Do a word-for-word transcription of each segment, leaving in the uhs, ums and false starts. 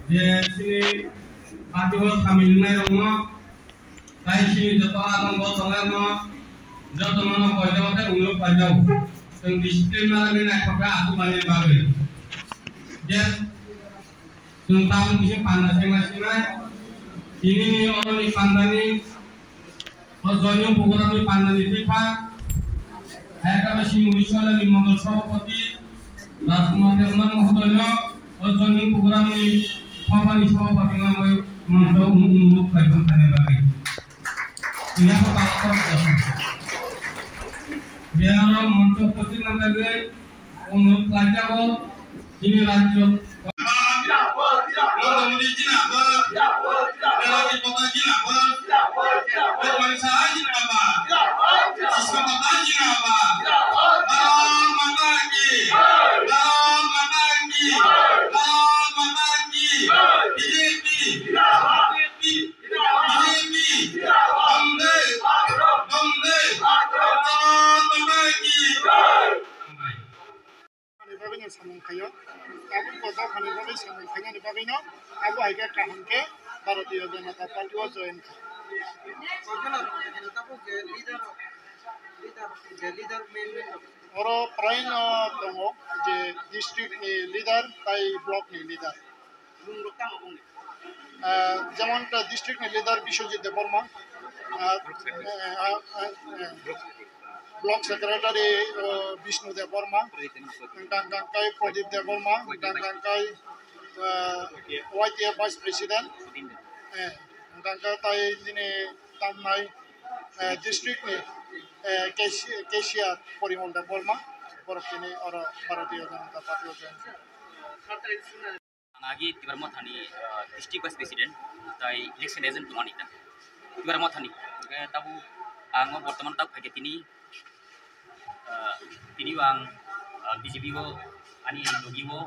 Je chini party o samil wngnai rokno, tai chini joto adong bo tongnai rokno, joto no koijago tei ungwi koijago. Chwng discipline manani naithok khe aswk manwi bagwi. Je chwng tabuk kisa panda sengma sengnai, tini ni oroni pandani O joining program ni pandani thwiphang, Hayakama Singh Wiswalani Mondol Sabhapati, Rajkumar Debbarma Mohodoyno, o joining program ni Sabhani Sabhapati wngwi moncho um-, um-, um-, khlai thangna bagwi. Iyabo baksa. Biyano moncho upasthit wngwi Onurodh khlaijago, chini rajyo. Nanda Modi jinabad, Belaji Bhota jinabad, Rajmani Saha jinabad, Jiswa Bhota jinabad, Bharat Mata ki, Bharat Mata ki, Bharat Mata ki, B J P, B J P, B J P, Bande, Bande, Bharat Mata ki. Ani bagwi no samung khaio. Tabuk bo dophani bagwi samung khainani bagwi no abo hai khe kaham khe Bharatiya Janata Party o join kha. Oro prai no tongo je district ni leader tai block ni leader. Ah, jemon ta district ni leader Biswajit Debbarma, ah, ah, ah, ah, block secretary, ah, Bishnu Debbarma, hwnkha hwnkha khe Pradip Debbarma, hwnkha hwnkha khe, ah, Y T F vice president, eh, hwnkha hwnkha khe tai nini tamnai, eh, district ni, eh, cashier, cashier Porimol Debbarma, borok tini oro Bharatiya Janata Party o join kha. Ang agi Tipra Mothani, ah, district vice president, tai election agent tongmani ta. Tipra Mothani, hingke tabuk ang o bortoman tabuk phaikhe tini, ah, tini o ang, ah, B J P o ani logi o,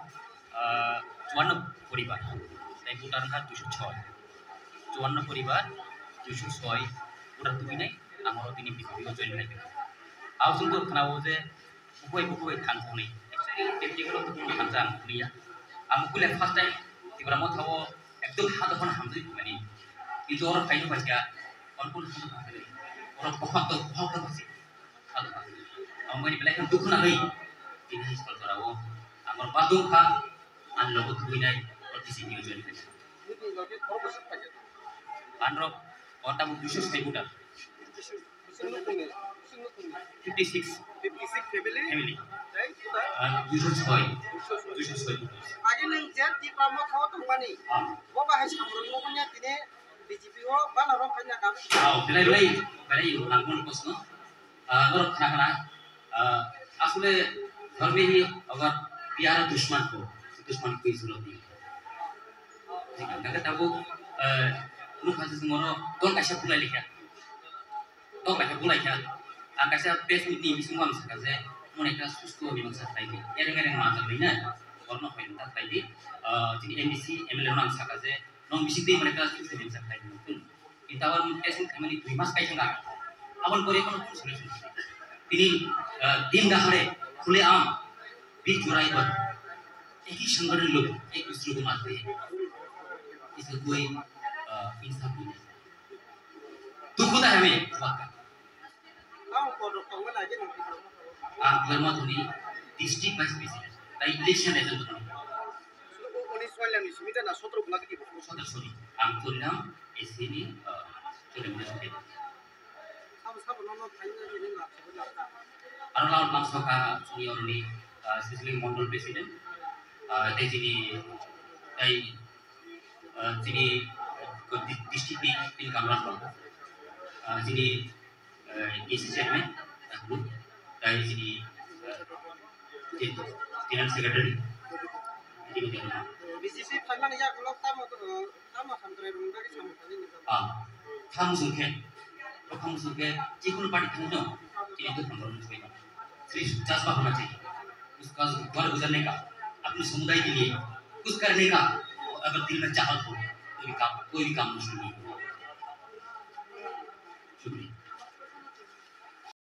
ah, chuanno poribar, tai voter wngkha duiso soi. Chuanno poribar, duiso soi voter tubinai, ang oro tini B J P o join khlaikha. Abo chwng khna o je, Bukhuk bai, bukhuk bai thang thangni. Actually, practical o bukhuk thang thang liya. Ang bukhuk le first time Tipra Motha o ekdom ha dophano hamjagwi phaimani. Kintu oro phaino phaikha, kon kon ha dophano phaikha. Oro bohok to, bohok to phaikha. Ha dophano. Ang bini belai khe dukhu nangwi. Tini hai sal jora o. Ang oro badung kha, ang logo thubui nai, oro tisi niyo join khaisa. Ang oro, oro tabuk duiso sai voter. Fifty six. Fifty six family? Family. Tei voter? Ah, duiso soi. Duiso soi. Duiso soi voter. Age nwng je Tipra Motha o tongmani. Ah. Bo bahai samung nukmani tini B J P o bana rok khaina kami. Ah, belai, belai, belai, ang kono kosno. Ah, norok khna khna. Ah, asole dhorme hi agar pyara dushman ko, dushman ko hi zarurat nahi. Thik hai, hingke tabuk, ah, nukha se chwng oro tong kaisa bulai likha. Tok bai khe bulai kha. Ang kaisa press meet ni bisingo ang sakha je, mone ekta susto mimangsa khlai di. Ereng ereng manjak bai na, borno hoi ta khlai di. Ah, chini M D C, M L A no ang sakha je, nong bising twi mone ekta susto mimangsa khlai di. Kintu abo press meet khlaimani dui mas kai thangkha. Aboni pore kono solution. Tini, ah, din dahare, khule aam, bhi churai par, ek hi sangathon log, ek dusre ko maarte hain. Iska koi, ah, insaf nahi hai. Dukh hota hai hame, is baat ka. Ang Tipra Mothani district vice president, tai election agent tongmani. Sorry, ang Choriram, S C ni, ah, Choriram district. Aro lampang soka senior ni, ah, Sisili Mondol president, ah, tei chini, tei ah, chini, ah, di-, district ni chini Kamra Hall, ah, chini, ah, A C chairman, ah, group, tei chini, ah, gen-, general secretary, chini gen-, B J P phaimani yagulo tamo, tamo hamkrai rwngwi samung khainani. Ah, tamo songkhe, tamo songkhe, chikon party thangno, chini to hamkrai rwngwi. सिर्फ जज्बा होना चाहिए। उसका घर गुजरने का, अपने समुदाय के लिए कुछ करने का, अगर दिल में चाहत हो, कोई भी काम, कोई भी काम मुश्किल नहीं है। शुक्रिया।